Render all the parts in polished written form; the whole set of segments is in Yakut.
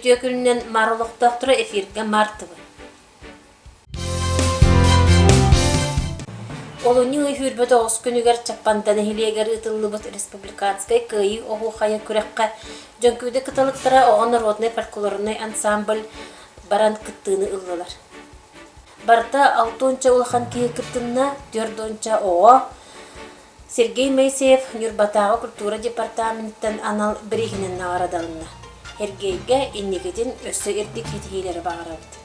Үтүө күнүнэн Маар олохтоохторо эфиргэ Маар ТВ. Олунньу ый 29 күнүгэр Чаппанда нэһилиэгэр ыытыллыбыт республиканскай Кыайыы оһуохайа күрэххэ Дьөҥкүүдэ кыталыктара оҕо народнай фольклорнай ансамбль баран кыттыыны ыллылар. Барыта алтыонча улахан киһи кыттынна, түөрт оҕо Сергей Моисеев Ньурбатааҕы культура департаменыттан анал бирииһинэн наҕараадаланна. Сергейгэ инникитин өссө үрдүк ситиһиилэри баҕарабыт.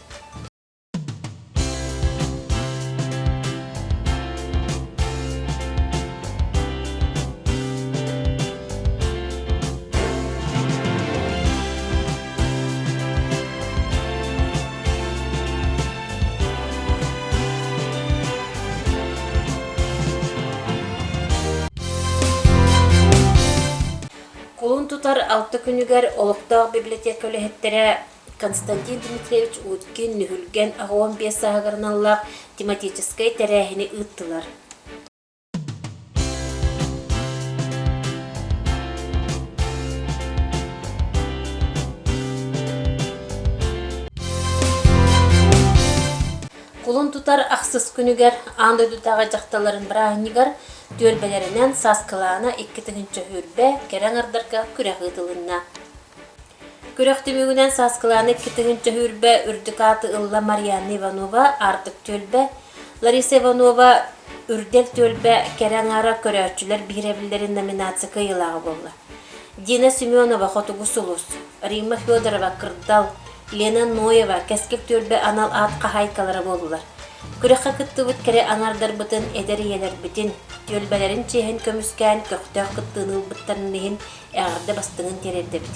Кулун тутар алта күнүгэр олохтоох библиотека үлэһиттэрэ Константин Дмитриевич Уткин Нүһүлгэн 85 сааһыгар аналлаах тематическай тэрээһини ыыттылар. Кулун тутар ахсыс күнүгэр аан дойдутааҕы дьахталларын бырааһынньыгар түөлбэлэринэн Сааскылаана 2 020 кэрэ аҥардарга күрэх ыытылынна. Күрэх түмүгүнэн Сааскылаана 2 020 үрдүк ааты ылла Марианна Иванова Аартык түөлбэ, Лариса Иванова Үрдэл түөлбэ кэрэ аҥаара көрөөччүлэр биһирэбиллэрин номинация кыайыылааҕа буолла. Дина Семенова Хотугу сулус, Римма Федорова Кырдал, Лена Ноева Кэскил түөлбэ анал аат хаһаайкалара буоллулар. Күрэххэ кыттыбыт кэрэ аҥардарбытын, эдэр ийэлэрбитин, түөлбэлэрин чиэһин көмүскээн көхтөөх кыттыыны ылбыттарын иһин эҕэрдэ бастыҥын тириэрдэбит.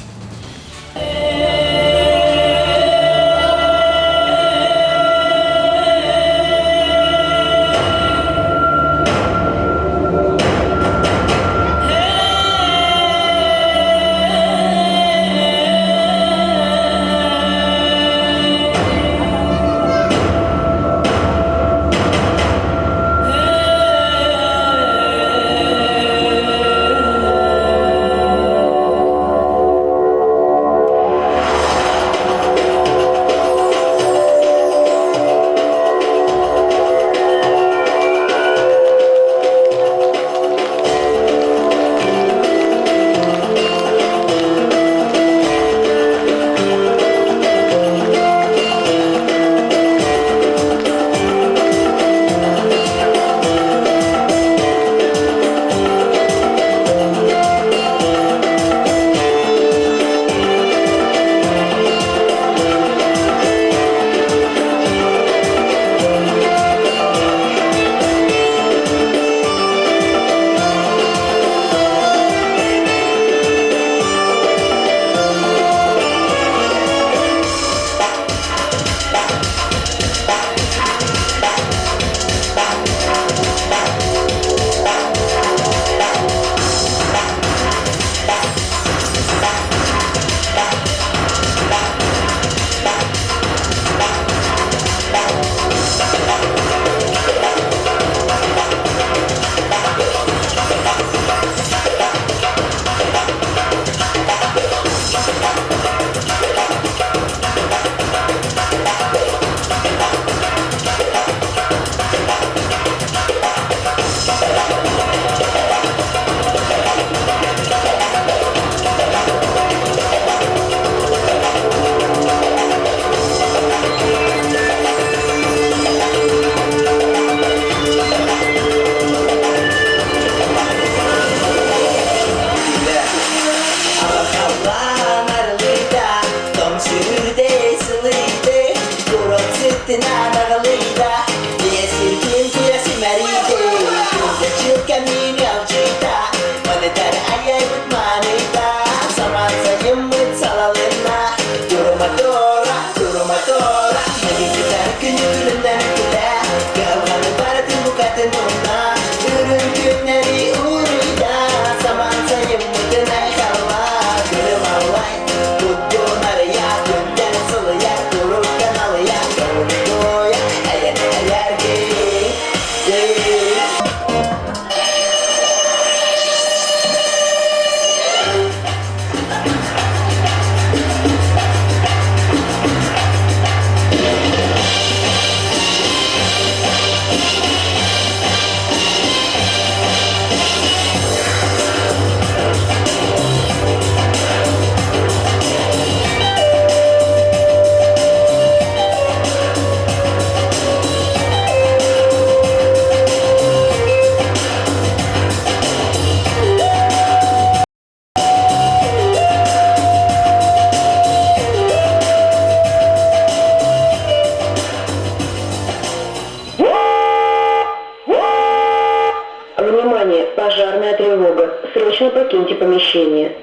Срочно покиньте помещение.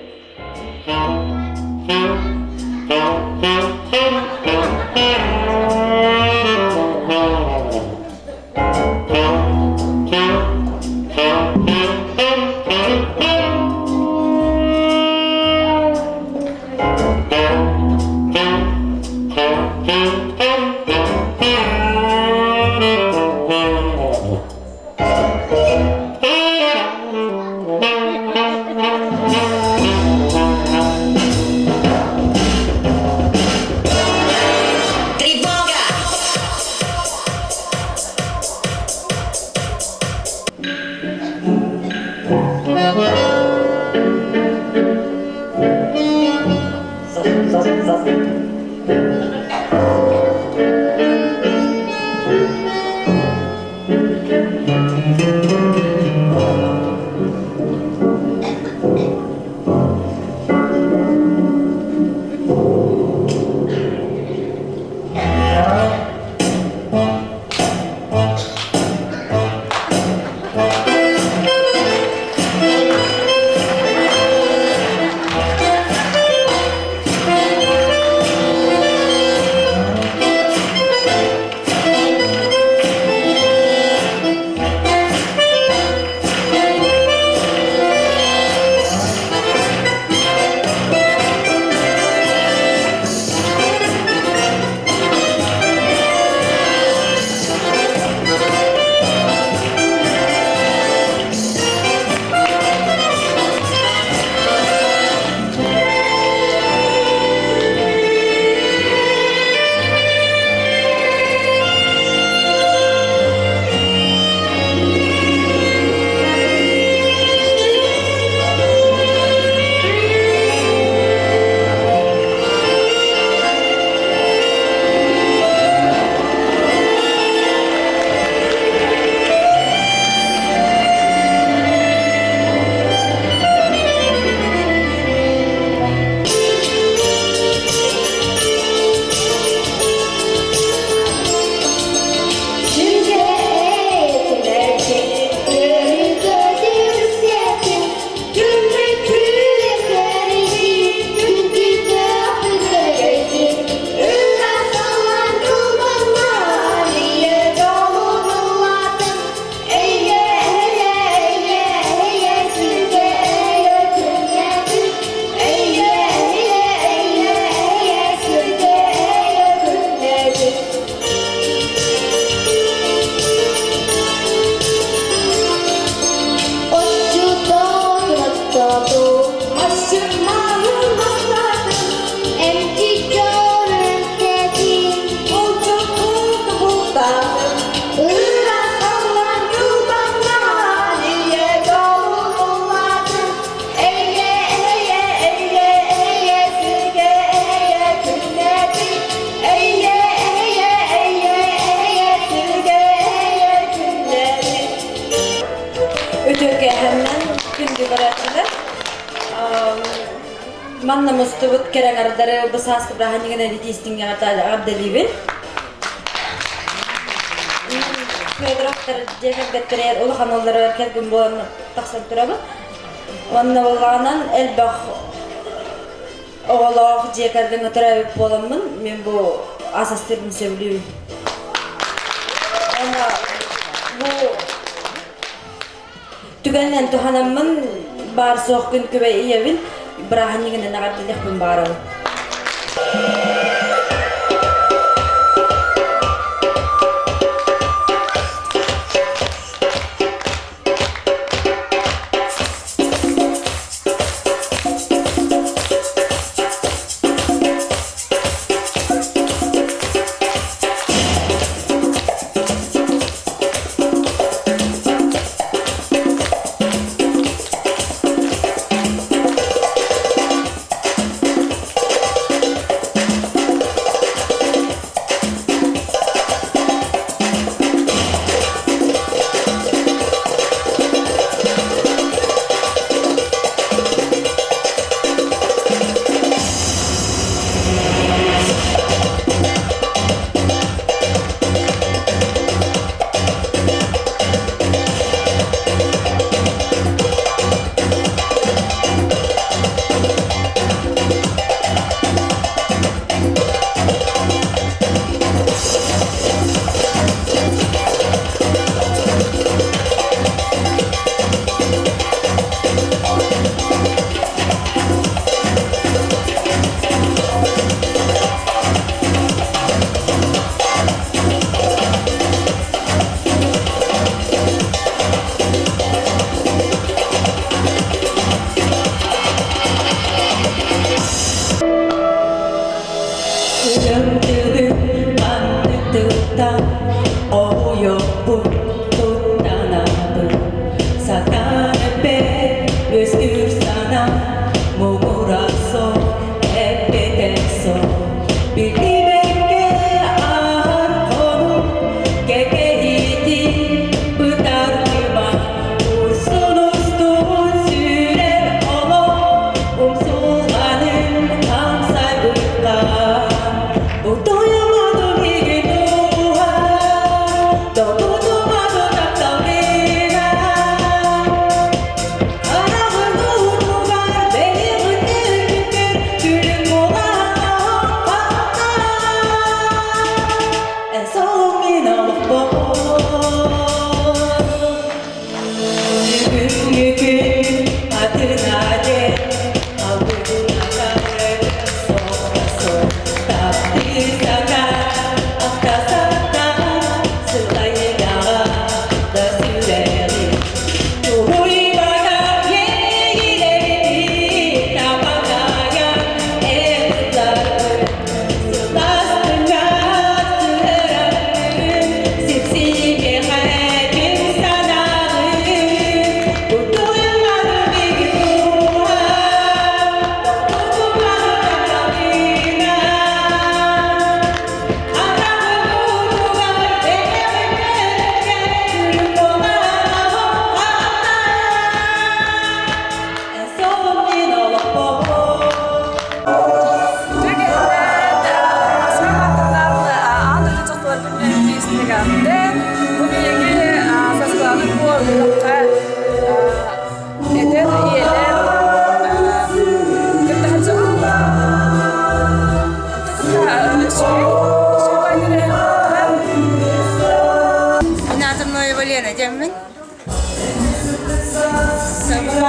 Үтүөкээһэммин күндү көрөөччүлэр. Манна мустубут кэрэҥэрдары бу сааскы бырааһынньыгын элитиистиҥҥэ эҕэрдэлиибин. Федоровтар дьиэ кэргэттэригэр улахан уолларыгар кэргэн буолан тахсан турабын. Уонна буоллаҕынан элбэх оҕолоох дьиэ кэргэҥҥэ төрөөбүт буоламмын, мин бу ас астыырбын сөбүлүүбүн. Уонна бу түгэнинэн туһанаммын баар суох күн күбэй ийэбин бырааһынньыгынан эҕэрдэлиэхпин баҕарабын.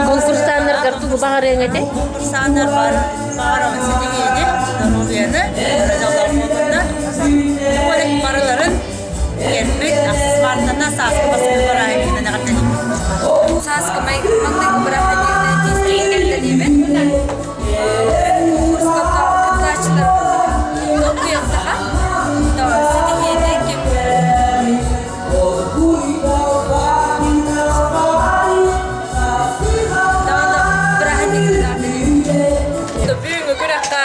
Конкурсаннаргар тугу баҕарыаҥ этэй? Конкурсаннар баҕарабын ситиһиини, доруобуйаны, дьоллоох буоллуннар. Барыларын кэлбит ахсыс мартана сааскы баскы бырааһынньыгынан эҕэрдэлиибин. Сааскы маҥнайгы бырааһынньыгынан тиистэрин кэллэниибин. Конкурска кыттааччылар долгуйахтаха. Ситиһиини ким Бүгүҥҥү күрэххэ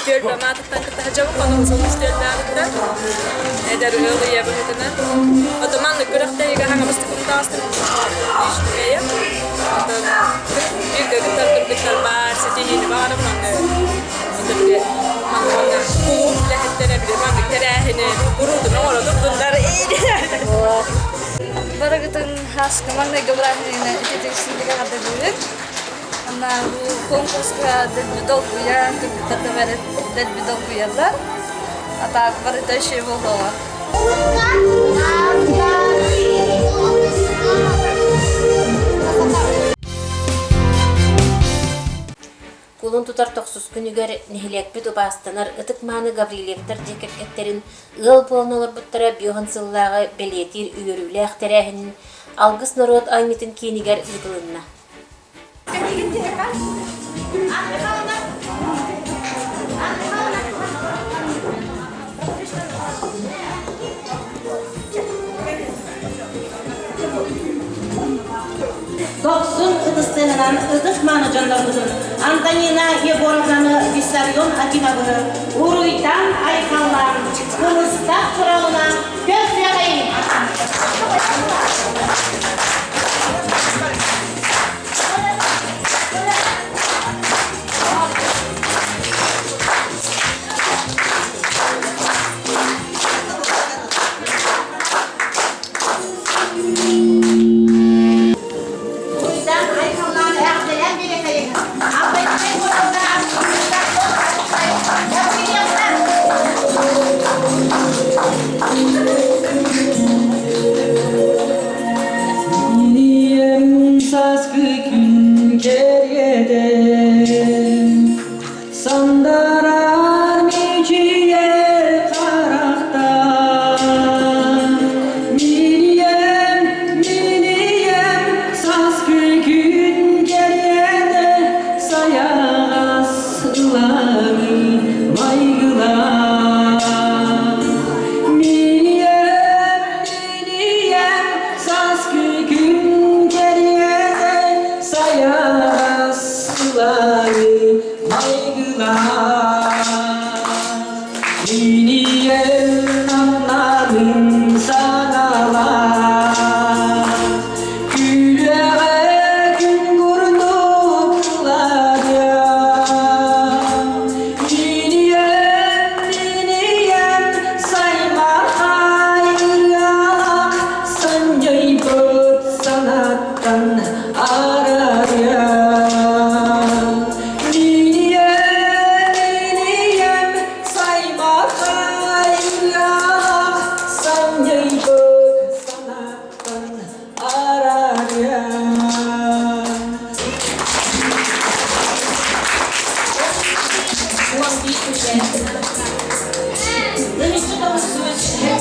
түөлбэ маатыттан кытта сылдьабын, хонугу сылыс түөлбэҕиттэн эдэр ыал ийэ быһыытынан. Ото маннык күрэхтэһиигэ хаҥабыстык кунтаҕастым үчүгэйэ. Оттон бииргэ кыттар кыргыттар баар, ситиһиини баҕарым манна ото били манна кулууп үлэһиттэрэ били маннык тэрээһини куруутун оҥоро турдуннар. Барыгытын хааска маҥнайгы бырааһынньыгынан ититик эҕэрдэлиибит. Ана бу конкурска дэлби долгуйан, кыргыттар да бары дэлби долгуйаллар. А так барыта үчүгэй буолуоҕа. Кулун тутар тохсус күнүгэр нэһилиэкпит убаастанар ытык-мааны Гаврильевтар дьиэ кэргэттэрин ыал буолан олорбуттара биоһун сыллааҕы бэлиэтиир үөрүүлээх тэрээһинин Алгыс норуот айымньытын киинигэр ыытылынна. Дохсун ытыстыынан ытык мааны дьоннорбутун Антонина Егоровнаны Виссарион Акимовы уруйтан айхаллаан кымыстаах куралынан көрсүөҕэйиҥ! Уруйдан айхаллаан эҕэрдэлээн биэриэхэйиҥ! Алтайскай куораттаах Гаврильевтар!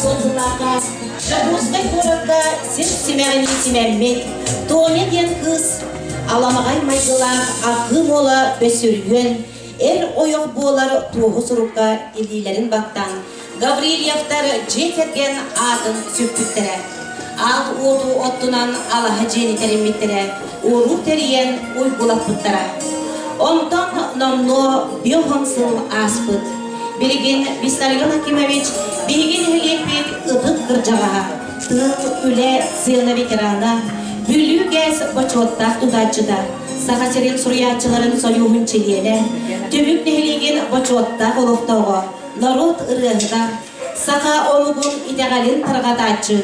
уон сыллаахха Дьокуускай куоракка сир симэҕинии симэммит Тоня диэн кыыс аламаҕай майгылаах Акыым уола Бөсүрүөн эр-ойох буолар туоһу сурукка илиилэрин баттаан Гаврильевтар дьиэ кэргэн аатын сүкпүттэрэ. Аал уоту оттунан алаһа дьиэни тэриммиттэрэ, уруу тэрийэн уйгулаппыттара. Онтон номнуо биохон сыл ааспыт. Билигин Виссарион Акимович биһиги нэһилиэкпит ытык кырдьаҕаһа, тыыл, үлэ, сыана ветерана, Бүлүү ГЭС бочуоттаах тутааччыта, Саха сирин суруйааччыларын сойууһун чилиэнэ, Түмүк нэһилиэгин бочуоттаах олохтооҕо, норуот ырыаһыта, саха омугун итэҕэлин тарҕатааччы,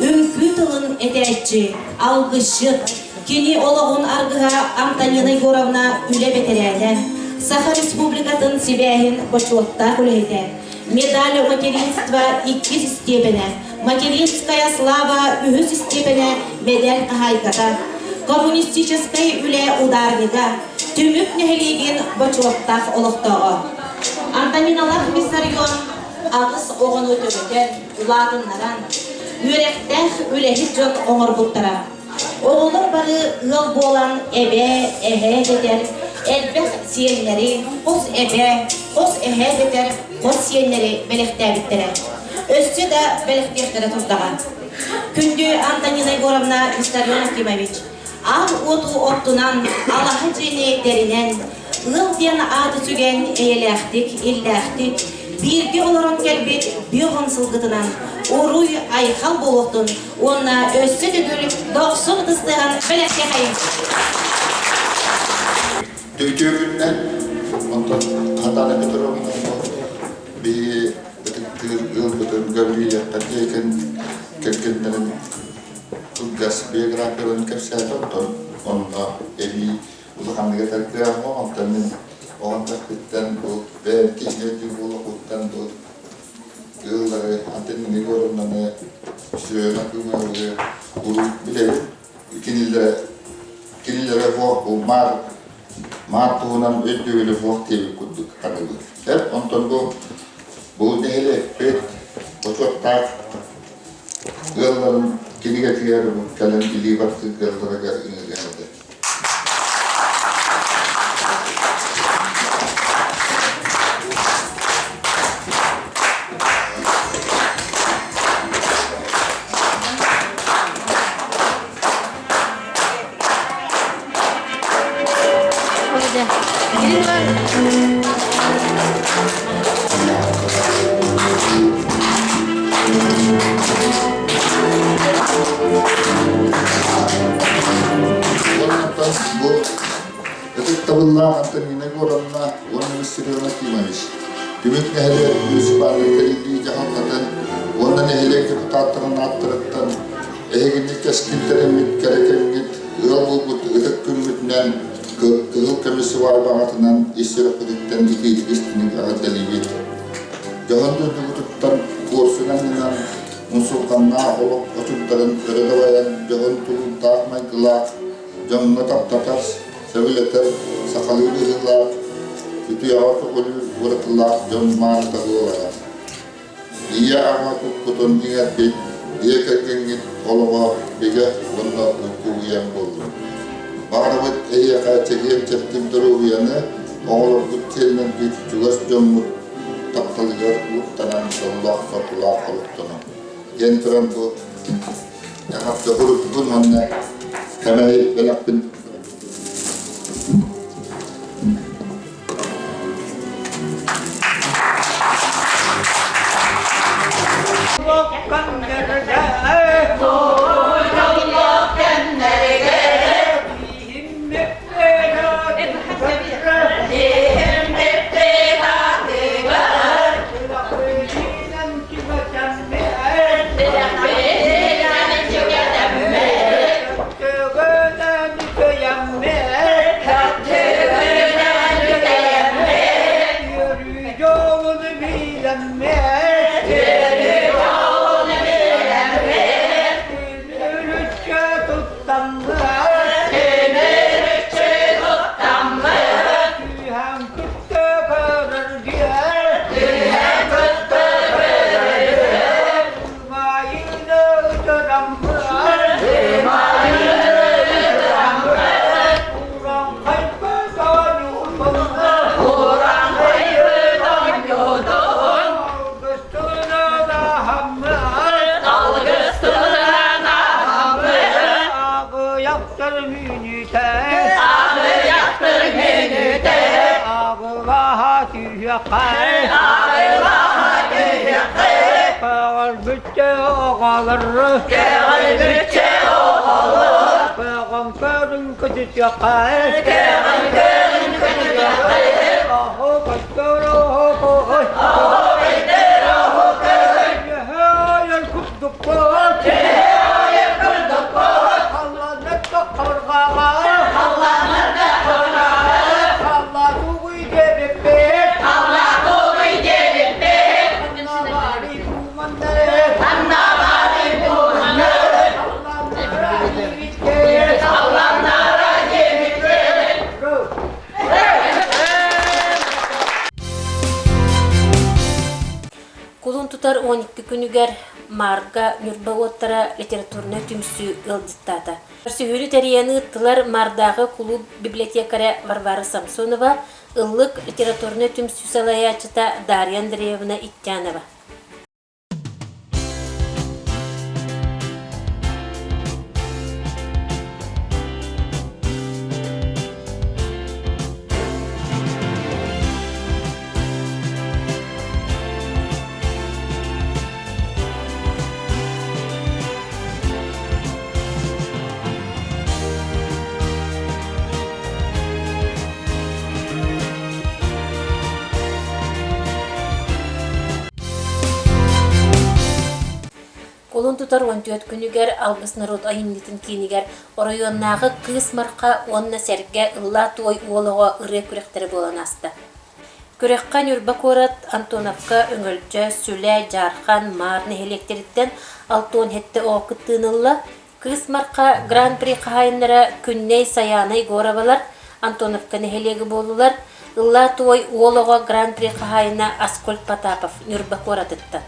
үҥкүү тылын этээччи, алгысчыт, кини олоҕун аргыһа Антонина Егоровна үлэ бэтэрээнэ, Саха Республикатын сибээһин бочуоттаах үлэһитэ, медаль материнства иккис истиэпэнэ, материнская слава үһүс истиэпэнэ мэдэл хаһаайката, коммунистическай үлэ ударнига, Түмүк нэһилиэгин бочуоттаах олохтооҕо. Антониналаах Виссарион аҕыс оҕону төрөтөн, улаатыннаран, үөрэхтээх үлэһит дьон оҥорбуттара. Оҕолор бары ыал буолан эбээ, эһээ дэтэр, элбэх сиэннэри, хос эбээ, хос эһээ дэтэр хос сиэннэри бэлэхтээбиттэрэ. Өссө да бэлэхтиэхтэрэ турдаҕа. Күндү Антонина Егоровна Виссарион Акимович, Аал уоту оттунан, алаһа дьиэни тэринэн, ыал диэн ааты сүгэн эйэлээхтик, иллээхтик, бииргэ олорон кэлбит бүөҕүн сылгытынан уруй айхал буолуохтун уонна өссө төгүл дохсун ытыстыһан бэлэхтэхэйин. Үтүө күннэн, онтон Хатана Петровна биһиги ытыктыыр ыалбытын Гаврильевтар диэкин кэргэннэрин кылгас биографияларын кэпсээтэ, онтон онно эбии улаханнык этэр кыаҕым онтон мин оҕом кэппиттэн бу бэйэм киһи өйдүүр буолуохпуттан бу ыаллары Антонина Егоровнаны Семена Кымовы урут билэбин кинилэрэ кинилэрэ суох бу маар маар туһунан өйдөбүлү суох диэбит курдук саныыбын. Онтон бу бу нэһилиэкпит бочуоттаах Ыалларын кинигэтигэр кэлэн илии баттыыр ыалларыгар ыҥырыам этэ. Бу ытыктабыллаах Антонина Егоровна уонна Виссарион Акимович Түмүк нэһилиэк муниципальнай тэриллии дьаһалтатын уонна нэһилиэк депутаттарын ааттарыттан эһигини кэскилтэрэммит кэрэ кэмҥит ыал буолбут ытык күммүтүнэн кыһыл көмүс сыбаайбаҕытынан ис сүрэхпититтэн итиитик истиҥник эҕэрдэлиибит. Дьоһун дойдубутуттан куорсун аннынан умсулҕаннаах олох очурдарын өрө дабайан дьоһун тулуурдаах майгылаах дьоҥҥо таптатар, сөбүлэтэр сахалыы быһыылаах, үтүөҕэ көҕүлүүр уратылаах дьон мааныта буолара. Ийэ-аҕа куккутун иҥэрбит дьиэ кэргэҥҥит олоҕо бигэ уонна уйгу-уйан буоллун. Баҕарабыт эһиэхэ чэгиэн-чэбдик доруобуйаны, оҕолоргут сиэннэргит, чугас дьоммут тапталыгар уктанан дьоллоох-соргулаах олохтонуҥ. Диэн туран бу эҕэрдэ уруккун уонна кэмэй бэлэхпин Кулун тутар 12 күнүгэр Марга Ньурба уоттара литературнай түмсүү ыалдьыттаата. Көрсүһүүнү тэрийэн ыыттылар Мардааҕы кулууп библиотекаря Варвара Самсонова, Ыллык литературнай түмсүү салайааччыта Дарья Андреевна Иттянова. Кулун тутар 14 күнүгэр Алгыс норуот айымньытын киинигэр оройуоннааҕы Кыыс Марха уонна Сэргэ ыллаа-туой уол оҕо ырыа күрэхтэрэ буолан ааста. Күрэххэ Ньурба куорат Антоновка, Өҥөлдьө, Сүлэ, Дьаархан, Маар нэһилиэктэриттэн 67 оҕо кыттыыны ылла. Кыыс Марха Гран-при хаһаайыннара Күннэй, Сайаана Егоровалар Антоновка нэһилиэгэ буоллулар. Ыллаа туой уол оҕо Гран-при хаһаайына Аскольд Потапов Ньурба куоратыттан.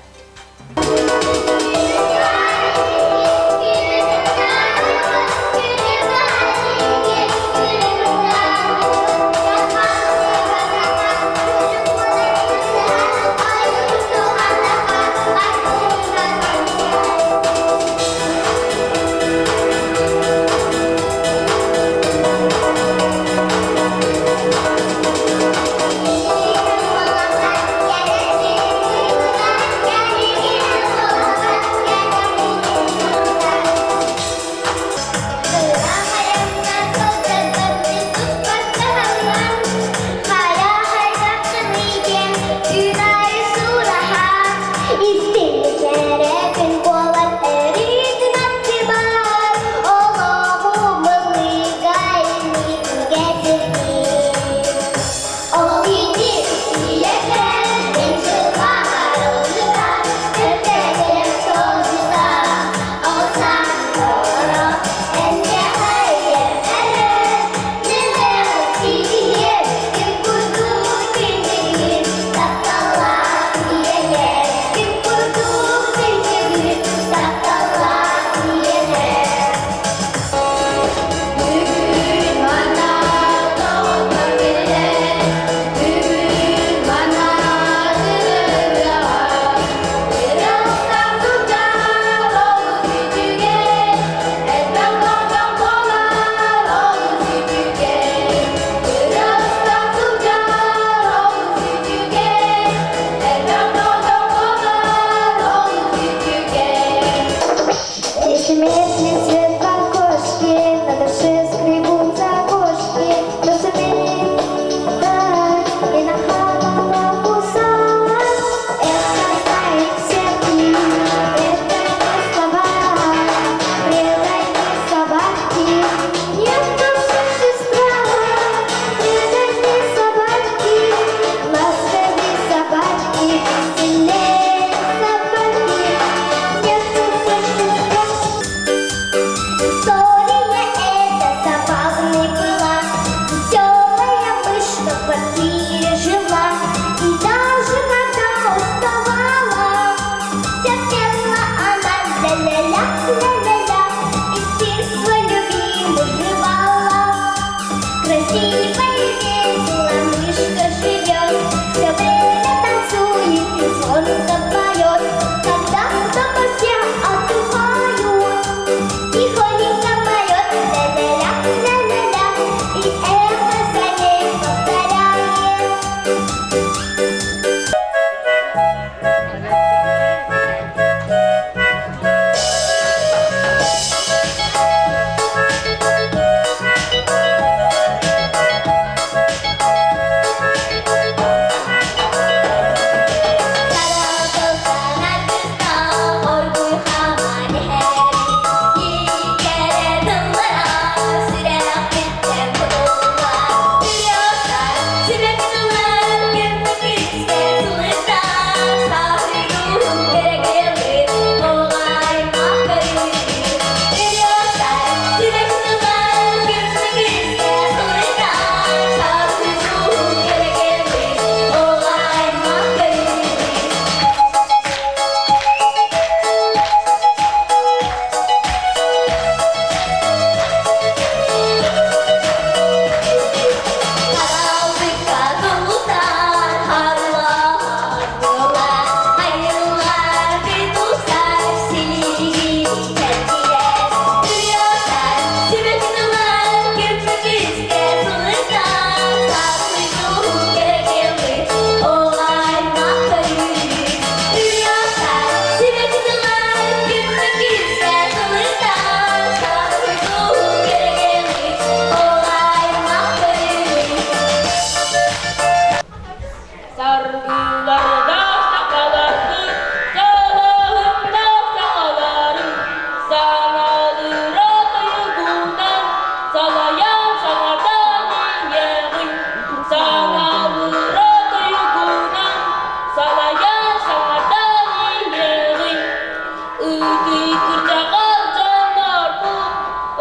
Ытыы кырдьаҕас дьоннорбут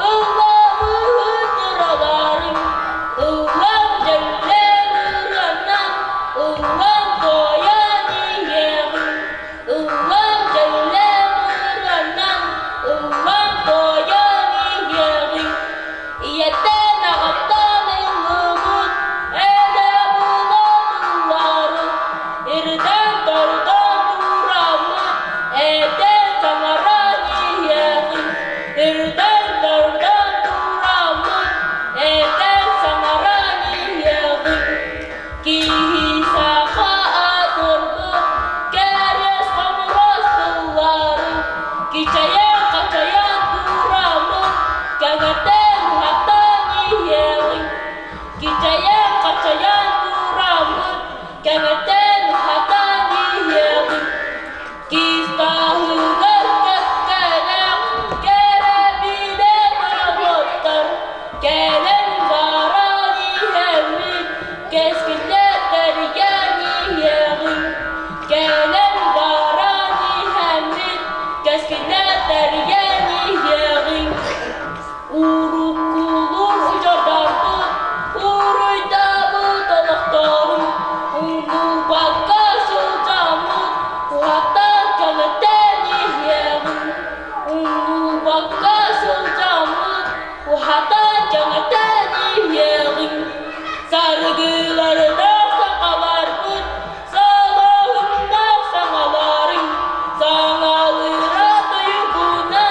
ыллаабыт ыраларын ыллаан дьэллэм ырыаннан, ыллаан туойан иһиэҕиҥ, ыллаан дьэллэм ырыаннан, ыллаан туойан иһиэҕиҥ. Ийэттэн аҕаттан ыллыбыт элэ була тыллары, ирдэн-тордон тураммыт этэн саҥаран иһиэҕиҥ, ирдэн-тордон тураммыт этэн саҥаран иһиэҕиҥ. Киһи саха аатырбыт кэриэс хомурас тыллары кичэйэн-хачайан тураммыт кэҥэтэн уһатан иһиэҕиҥ. Кичэйэн-хачайан тураммыт кэҥэтэн уһатан иһиэҕиҥ. Кистаһыгар кэккэлээх кэрэбилэр оҕоттор кэлэн баран иһэммит кэскиллэр тэрийэн иһиэҕиҥ. Кэлэн баран иһэммит кэскиллэр тэрийэн иһиэҕиҥ. Уруккулуур удьуордарбыт уруйдаабыт олохторун умнубакка сылдьаммыт уһаттан кэмэттэн иһиэҕиҥ. Умнубакка сылдьаммыт уһатан кэҥэтэн иһиэҕиҥ. Саргылардаах сахаларбыт солоһуннаах саҥаларыҥ саҥалыыра туйгуна.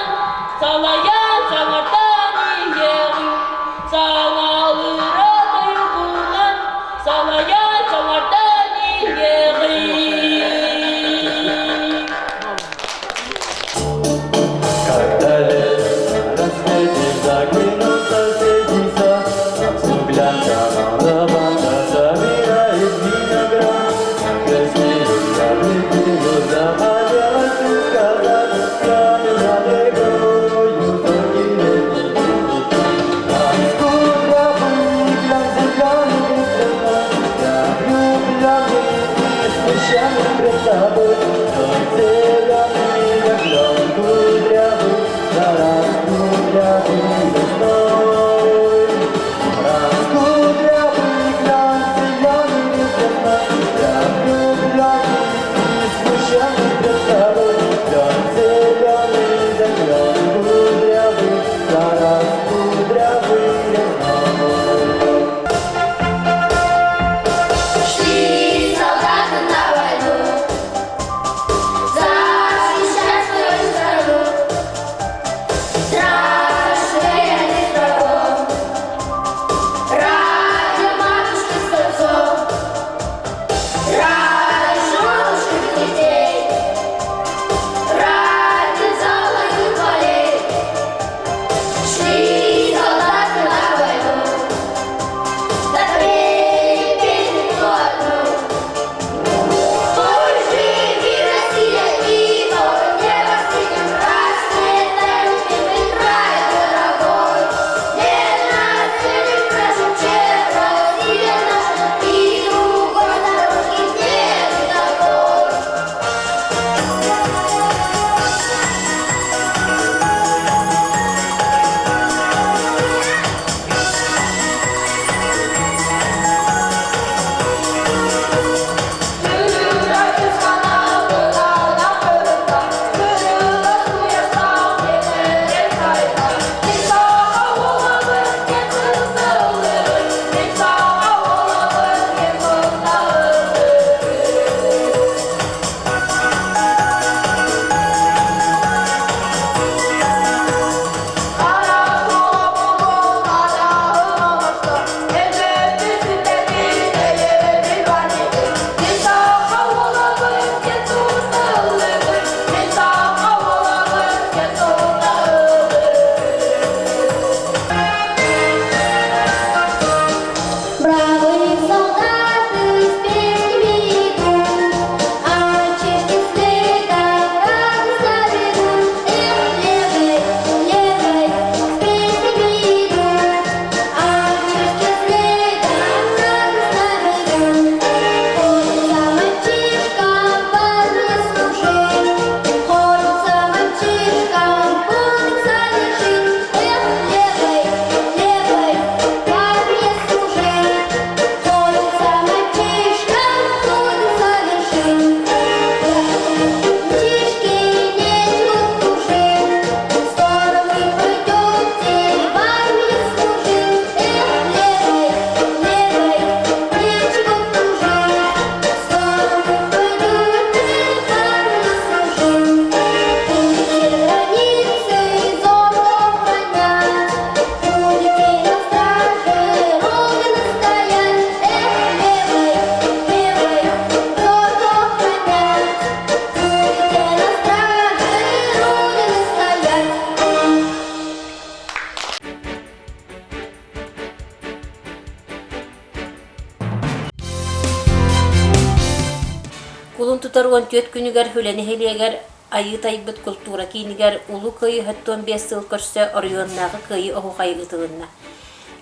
тутар 14 күнүгэр Үлэ нэһилиэгэр Айыы Тайбыт култуура киинигэр Улуу Кыайыы 75 сыл көрсө оройуоннааҕы Кыайыы оһуохайа ыытылынна.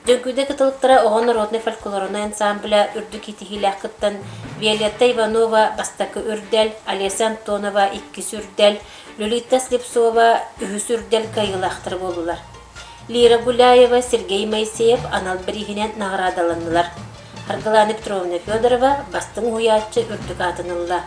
Дьөҥкүүдэ кытылыктара оҕо народнай фольклорнай ансамбля үрдүк итиһиилээх кыттан Виолетта Иванова бастакы үрдэл, Олеся Антонова иккис үрдэл, Лолита Слепцова үһүс үрдэл кыайыылаахтара буоллулар. Лира Гуляева, Сергей Моисеев анал бирииһинэн наҕараадаланнылар. Аргылаана Петровна Федорова бастыҥ уһуйааччы үрдүк аатын ылла.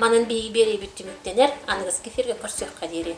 Манан биһиги биэриибит түмүктэнэр, аныгыскы эфиргэ көрсүөххэ диэри.